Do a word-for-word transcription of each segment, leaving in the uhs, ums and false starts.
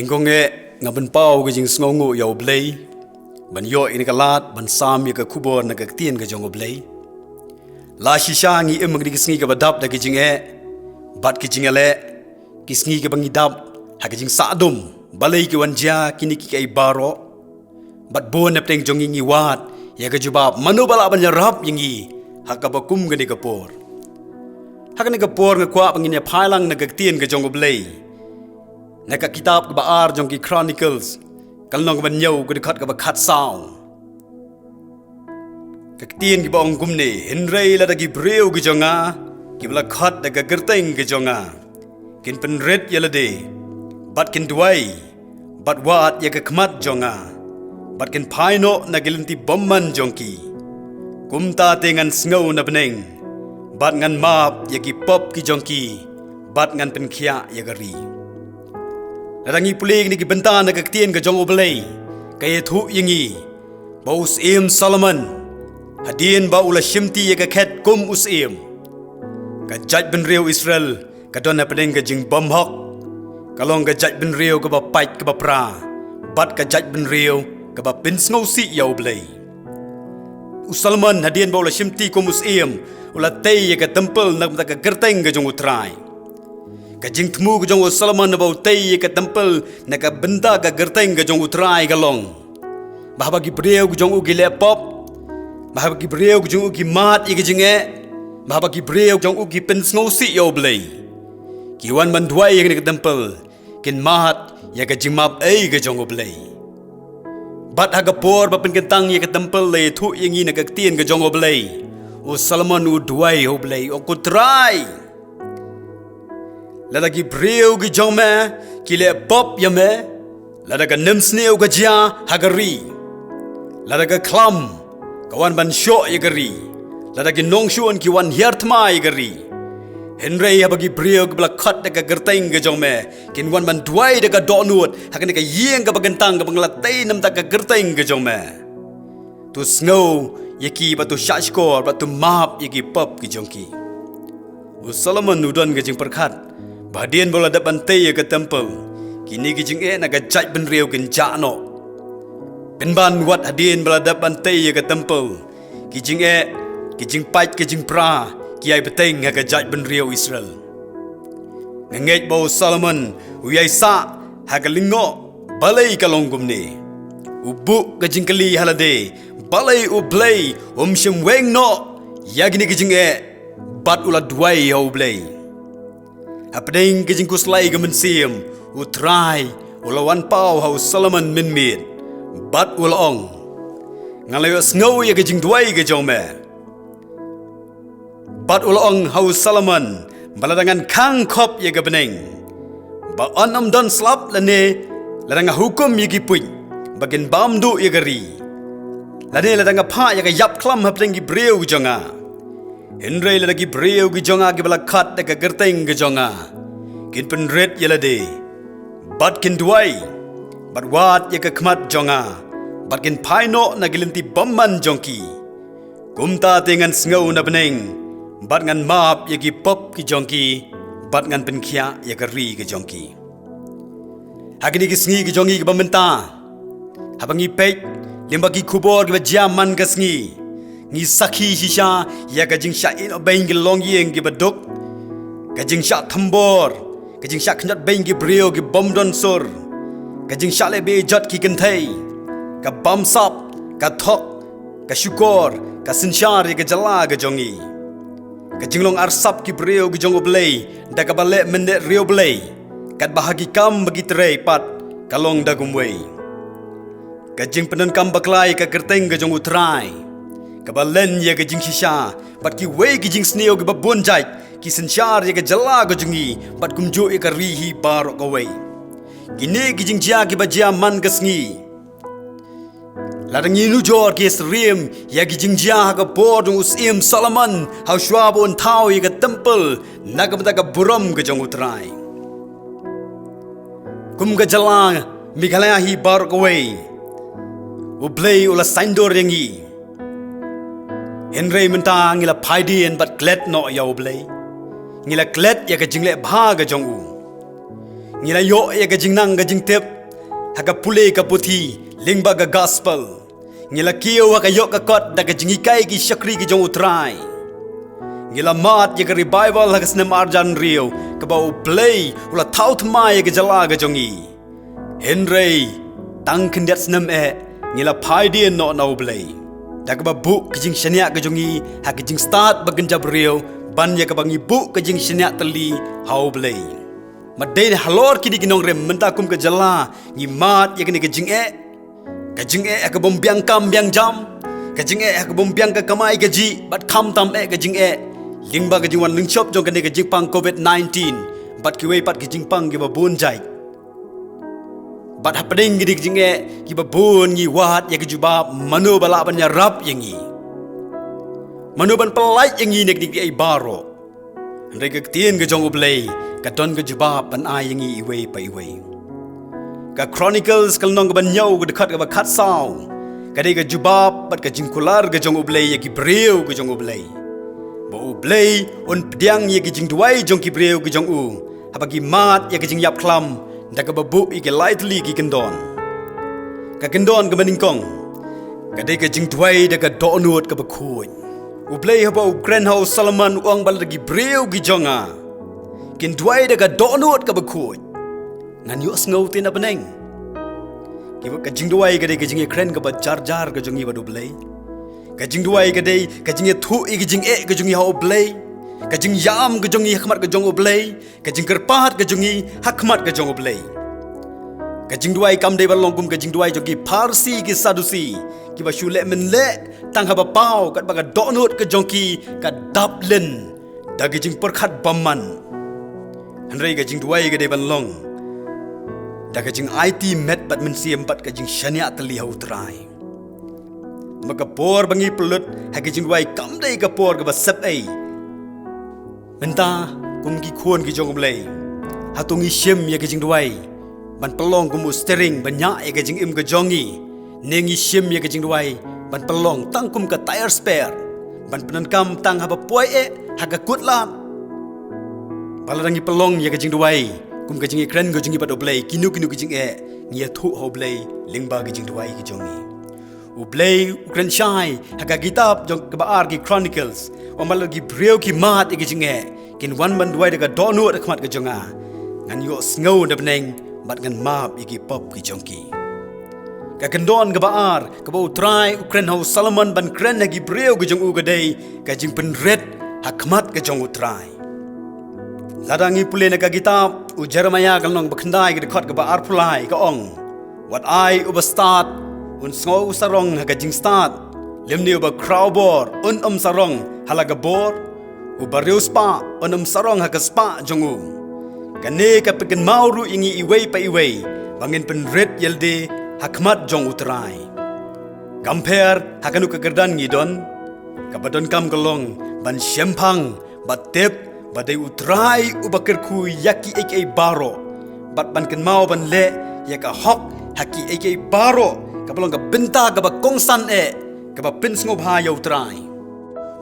Kong eh, nga pynpaw ka jingsngewnguh ïa U Blei ban ïoh ïa kane ka lad ban sam ïa ka khubor na ka ktien ka jong U Blei. La shisha ngi im ha kine ki sngi kiba dap da ki jingeh bad ki jingeh leh, ki sngi kiba ngi dap ha ka jingsahdum, balei ki wan jia kine kiei kiei baroh. Bad bun na pdeng jong ngi ngi wad ïa ka jubab, mano ba lah ban ïarap ïa ngi ha kaba kum kane ka por. Ha kane ka por nga kwah ba ngin ïa phai lang na ka ktien ka jong U Blei, na ka kitab kaba ar jong ki Chronicles, ka lynnong kaba hynñiew, ka dkhot kaba khatsaw. Ka ktien kaba ong kumne: Hynrei lada ki briew ki jong nga kiba la khot da ka kyrteng ka jong nga kin pynrit ïa lade bad kin duwai bad wad ïa ka khmat jong nga bad kin phai noh na ki lynti bymman jong ki, kumta te ngan sngew na bneng bad ngan map ïa ki pop ki jong ki bad ngan pynkhiah ïa ka ri. Lada ngi pule kine ki bynta na ka ktien ka jong U Blei, ka ïathuh ïa ngi ba u syiem Solomon, hadien ba u la shimti ïa ka khet kum u syiem, ka jaitbynriew Israel ka don hapdeng ka jingbymhok, ka long ka jaitbynriew kaba pait kaba pra bad ka jaitbynriew kaba pynsngewsih ïa U Blei. U Solomon, hadien ba u la shimti kum u syiem, u la tei ïa ka templ na ka bynta ka kyrteng ka jong U Trai. Ka jingthmu ka jong u Solomon ba u tei ïa ka templ na ka bynta ka kyrteng ka jong U Trai ka long ba haba ki briew ki jong u ki leh pop, ba haba ki briew ki jong u ki mad ïa ki jingeh, ba haba ki briew ki jong u ki pynsngewsih ïa U Blei, ki wan ban duwai ïa kane ka templ, kin mad ïa ka jingmap ei ka jong U Blei. Bad ha ka por ba pynkyntang ïa ka templ, la ïathuh ïa ngi na ka ktien ka jong U Blei, u Solomon u duwai ha U Blei, u ong, Ko Trai, lada ki briew ki jong me ki leh pop ïa me, lada ka nemsniew ka jia ha ka ri, lada ka khlam ka wan ban shoh ïa ka ri, lada ki nongshun ki wan hiar thma ïa ka ri, hynrei haba ki briew kiba la khot da ka kyrteng ka jong me kin wan ban duwai da ka dohnud ha kane ka ïing kaba kyntang kaba nga la tei na ka bynta ka kyrteng ka jong me, to sngew ïa ki bad to shahshkor bad to map ïa ki pop ki jong ki. U Solomon u don ka jingpyrkhat ba hadien ba u la dep ban tei ïa ka templ, kine ki jingeh na ka jaitbynriew kin jah noh. Pynban, wat hadien ba la dep ban tei ïa ka templ, ki jingeh, ki jingpait, ki jingpra ki ïai bteng ha ka jaitbynriew Israel. Nga ngeit ba u Solomon u ïai sah ha ka lyngngoh, balei ka long kumne. U buh ka jingkylli ha lade, balei U Blei um shym weng noh ïa kine ki jingeh, bad u la duwai ha U Blei. Hapdeng ka jingkhuslai ka mynsiem, U Trai u la wan paw ha u Solomon mynmiet bad u la ong, Nga la ïohsngew ïa ka jingduwai ka jong me. Bad u la ong ha u Solomon ba lada ngan khang khop ïa ka bneng, ba yn ym don slap, lane lada nga hukum ïa ki puit ba kin bam duh ïa ka ri, lane lada nga phah ïa ka ïapkhlam hapdeng ki briew ki jong nga, hynrei lada ki briew ki jong nga kiba la khot da ka kyrteng ka jong nga kin pynrit ïa lade bad kin duwai bad wad ïa ka khmat jong nga bad kin phai noh na ki lynti bymman jong ki, kumta te ngan sngew na bneng bad ngan map ïa ki pop ki jong ki bad ngan pynkhiah ïa ka ri ka jong ki. Ha kine ki sngi ki jong ngi kiba mynta, haba ngi peit lyngba ki khubor kiba jia man ka sngi, ngi sakhi shisha ïa ka jingshah ïehnoh beiñ ki longïing kiba duk, ka jingshah thombor, ka jingshah khyndiat beiñ ki briew ki bym don sur, ka jingshah leh beiñ jot ki kynthei, ka bamsap, ka thok, ka shukor, ka synshar ïa ka jylla ka jong ngi, ka jinglong arsap ki briew ki jong U Blei da kaba leh mynne riewblei, katba ha ki kam ba ki trei pat ka long da kumwei, ka jingpyndonkam bakla ïa ka kyrteng ka jong U Trai, kaba len ïa ka jingshisha bad kiwei ki jingsniew kiba bun jait ki synshar ïa ka jylla ka jong ngi bad kumjuh ïa ka ri hi baroh kawei. Kine ki jingjia kiba jia man ka sngi, lada ngi nujor ki ïasyriem ïa ki jingjia ha ka por jong u Syiem Solomon ha u shuwa ba un thaw ïa ka templ na ka bynta ka burom ka jong U Trai. Kum ka jylla Meghalaya hi baroh kawei, U Blei u la saiñdur ïa ngi. Hynrei mynta ngi la phaidien bad klet noh ïa U Blei. Ngi la klet ïa ka jingleh bha ka jong u. Ngi la ïoh ïa ka jingnang ka jingtip Ha ka pule ka puthi lyngba ka gospel, ngi la kiew ha ka ïoh ka kot da ka jinghikai ki shakri ki jong U Trai. Ngi la mad ïa ka revival ha ka snem arhajar hynriew, kaba U Blei u la thaw thymmai ïa ka jylla ka jong ngi. Hynrei tang khyndiat snem eh, ngi la phai dien noh na U Blei da kaba buh ka jingshaniah ka jong ngi ha ka jingstad ba kynja briew, ban ïa kaba ngi buh ka jingshaniah tylli ha U Blei. Mynta halor kine ki nongrim, mynta kum ka jylla ngi mad ïa kane ka jingeh. Ka jingeh ha ka bym biang kam biang jam, ka jingeh ha ka bym biang ka kamai kajih, bad khamtam eh ka jingeh lyngba ka jingwan lyngshop jong kane ka jingpang covid nineteen, bad kiwei pat ki jingpang kiba bun jait. Bad hapdeng kine ki jingeh kiba bun, ngi wad ïa ka jubab, mano ba lah ban ïarap ïa ngi? Mano ban pyllait ïa ngi na kine kiei baroh? Hynrei ka ktien ka jong U Blei ka don ka jubab ban ai ïa ngi iwei pa iwei. Ka Chronicles ka lynnong kaba hynñiew, ka dkhot kaba khatsaw, ka dei ka jubab bad ka jingkular ka jong U Blei ïa ki briew ka jong U Blei, ba U Blei un pdiang ïa ki jingduwai jong ki briew ki jong u, haba ki mad ïa ka jingïap khlam da kaba buh ïa ki lai tylli ki kyndon. Ka kyndon kaba nyngkong ka dei ka jingduwai da ka dohnud kaba khuid. U Blei haba u kren ha u Solomon, u ong ba lada ki briew ki jong nga kin duwai da ka dohnud kaba khuid, ngan ïohsngew te na bneng. Ki, ka jingduwai ka dei ka jingïakren kaba jar jar ka jong ngi bad U Blei. Ka jingduwai ka dei ka jingïathuh ïa ka jingeh ka jong ngi ha U Blei, ka jingïam ka jong ngi ha khmat ka jong U Blei, ka jingkyrpad ka jong ngi ha khmat ka jong U Blei. Ka jingduwai kam dei ban long kum ka jingduwai jong ki Pharisi ki Sadusi, kiba shu leh mynleh tang haba paw, katba ka dohnud ka jong ki ka dap lynti da ka jingpyrkhat bymman. Hynrei ka jingduwai ka dei ban long da ka jingaiti met bad mynsiem bad ka jingshaniah tylli ha U Trai. Namar ka por ba ngi pynlut ha ka jingduwai kam dei ka por kaba sep ei. Mynta kum ki khun ki jong U Blei, hato ngi shim ïa ka jingduwai ban pynlong kum u steering ban ñiah ïa ka jingim ka jong ngi, ne ngi shim ïa ka jingduwai ban pynlong tang kum ka tyre spare, ban pyndonkam tang haba poi eh ha ka kut lad? Ba lada ngi pynlong ïa ka jingduwai kum ka jingïakren ka jong ngi bad U Blei, kino kino ki jingeh ngi ïathuh ha U Blei lyngba ka jingduwai ka jong ngi. U Blei u kren shai ha ka kitab jong kaba ar ki Chronicles, u ong ba lada ki briew ki mad ïa ka jingeh, kin wan ban duwai da ka dohnud ha khmat ka jong nga, ngan ïohsngew na bneng bad ngan map ïa ki pop ki jong ki. Ka kyndon kaba ar kaba U Trai u kren ha u Solomon ban kren ha ki briew ki jong u ka dei ka jingpynrit ha khmat ka jong U Trai. Lada ngi pule na ka kitab u Jeremiah ka lynnong ba khyndai ka dkhot kaba arphew lai ka ong, wat ai uba stad un sngew sarong ha ka jingstad, lymne uba khraw bor un ym sarong ha la ka bor, uba riewspah un ym sarong ha ka spah jong u. Kane ka pynkynmaw ruh ïa ngi iwei pa iwei ba ngin pynrit ïalade ha khmat jong U Trai. Kam pher ha kano ka kyrdan ngi don, kaba donkam ka long ban shemphang bad tip ba dei U Trai uba kyrkhu ïa kiei kiei baroh, bad ban kynmaw ban leh ïa ka hok ha kiei kiei baroh, kaba long ka bynta kaba kongsan eh kaba pynsngewbha ïa U Trai.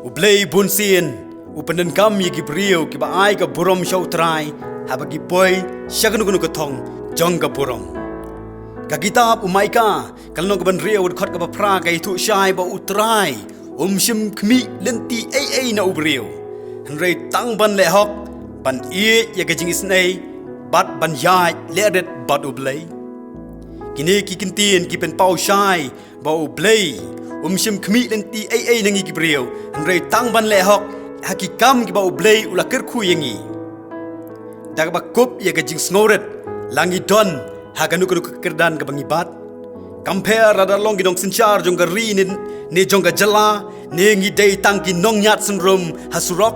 U Blei bunsien u pyndonkam ïa ki briew kiba ai ka burom sha U Trai haba ki poi sha kano kano ka thong jong ka burom. Ka kitab u Maikah ka lynnong kaba hynriew ka dkhot kaba phra ka ïathuh shai ba U Trai um shim khmih lynti ei ei na u briew, hynrei tang ban leh hok, ban ïeit ïa ka jingisynei bad ban ïaid leh rit bad U Blei. Kine ki kyntien ki pynpaw shai ba U Blei um shim khmih lynti ei ei na ngi ki briew, hynrei tang ban leh hok ha ki kam kiba U Blei u la kyrkhu ïa ngi. Da kaba kup ïa ka jingsngewrit, la ngi don ha kano kano ka kyrdan kaba ngi bat, kam pher lada long ki nongsynshar jong ka ri ne, ne jong ka jylla, ne ngi dei tang ki nongñiad synrum ha surok,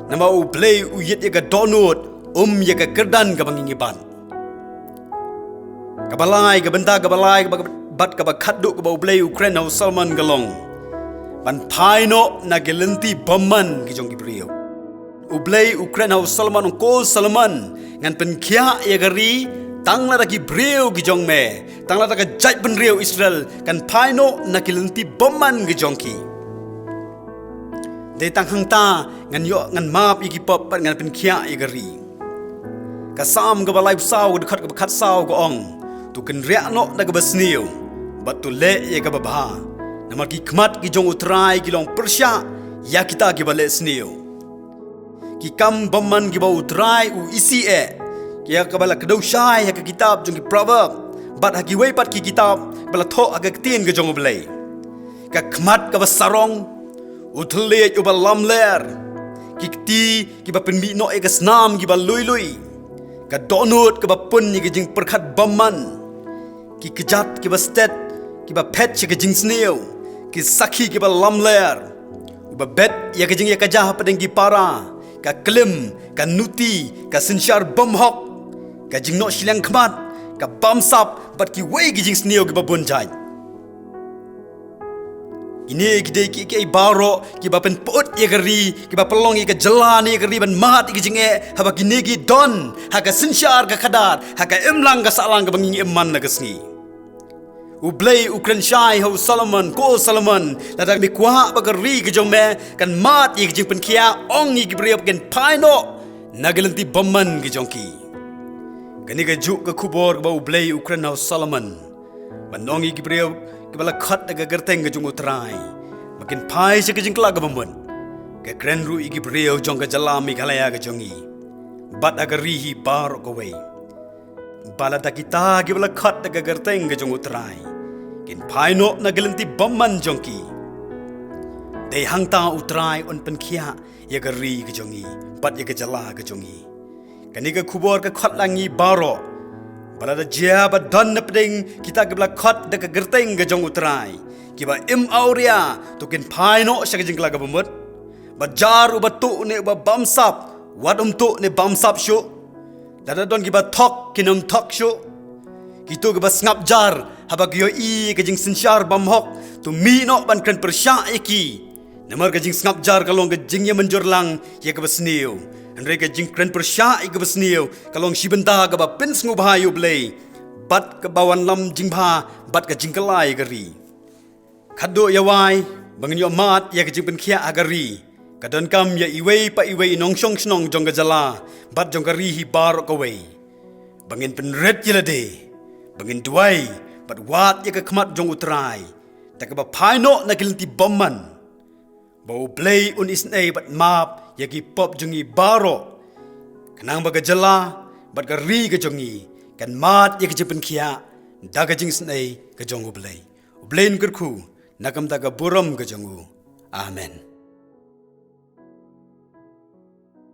namar U Blei u ïeit ïa ka dohnud, um ïa ka kyrdan kaba ngi ngi bat. Kaba lai, ka bynta kaba lai bad kaba khatduh kaba U Blei u kren ha u Solomon ka long ban phai noh na ki lynti bymman ki jong ki briew. U Blei u kren ha u Solomon, ong, ko Solomon, ngan pynkhiah ïa ka ri tang lada ki briew ki jong me, tang lada ka jaitbynriew Israel kan phai noh na ki lynti bymman ki jong ki. Dei tang hangta ngan ïoh, ngan map ïa ki pop bad ngan pynkhiah ïa ka ri. Ka Salm kaba laiphew saw, ka dkhot kaba khatsaw ka ong, To kynriah noh na kaba sniew, bad to leh ïa kaba bha. Namar ki khmat ki jong U Trai ki long pyrshah ïa kita kiba leh sniew. Ki kam bymman kiba U Trai u isih eh, ïa kaba la kdew shai ha ka kitab jong ki Proverb, bad ha kiwei pat ki kitab ba la thoh ha ka ktien ka jong U Blei. Ka khmat kaba sarong, u thylliej uba lamler, ki kti kiba pynmih noh ïa ka snam kiba lui lui, ka dohnud kaba pun ïa ka jingpyrkhat bymman, ki kjat kiba stet kiba phet sha ka jingsniew, ki sakhi kiba lamler, uba bet ïa ka jingïakajia hapdeng ki para, ka klim, ka nuti, ka synshar bymhok, ka jingnoh shiliang khmat, ka bamsap, bad kiwei ki jingsniew kiba bun jait. Kine ki dei kiei kiei baroh kiba pynput ïa ka ri, kiba pynlong ïa ka jylla ne ïa ka ri ban mad ïa ka jingeh, haba kine ki don ha ka synshar ka khadar, ha ka imlang ka sahlang kaba ngi im man la ka sngi. U Blei u kren shai ha u Solomon, ko Solomon, lada me kwah ba ka ri ka jong me kan mad ïa ka jingpynkhiah, ong ïa ki briew ba kin phai noh na ki lynti bymman ki jong ki. Kane ka juk ka khubor kaba U Blei u kren ha u Solomon, ban ong ïa ki briew kiba la khot da ka kyrteng ka jong U Trai ba kin phai sha ka jingkylla kaba mut. Ka kren ruh ïa ki briew jong ka jylla Meghalaya ka jong ngi, bad ha ka ri hi baroh kawei, ba lada kita kiba la khot da ka kyrteng ka jong U Trai kin phai noh na ki lynti bymman jong ki, dei hangta U Trai un pynkhiah ïa ka ri ka jong ngi bad ïa ka jylla ka jong ngi. Kane ka khubor ka khot lang ïa ngi baroh, ba lada jia ba don napdeng kita kiba la khot da ka kyrteng ka jong U Trai kiba im awria, to kin phai noh sha ka jingkylla kaba mut. Ba jar uba tuh ne uba bamsap, wat um tuh ne bamsap shuh. Lada don kiba thok, kin ym thok shuh. Kito kiba sngap jar haba ki ïohi ïa ka jingsynshar bymhok, to mih noh ban kren pyrshah ïa ki. Namar ka jingsngap jar ka long ka jingïamynjur lang ïa kaba sniew, hynrei ka jingkren pyrshah ïa kaba sniew ka long shi bynta kaba pynsngewbha ïa U Blei, bad kaba wanlam jingbha bad ka jingkylla ïa ka ri. Khatduh ïa wai ba ngin ïoh mad ïa ka jingpynkhiah ha ka ri, ka donkam ïa iwei pa iwei i nongshong shnong jong ka jylla bad jong ka ri hi baroh kawei, ba ngin pynrit ïa lade, ba ngin duwai bad wad ïa ka khmat jong U Trai da kaba phai noh na ki lynti bymman, ba U Blei un isynei bad map ïa ki pop jong ngi baroh, khnang ba ka jylla bad ka ri ka jong ngi kan mad ïa ka jingpynkhiah da ka jingisynei ka jong U Blei. U Blei un kyrkhu na ka bynta ka burom ka jong u. Amen.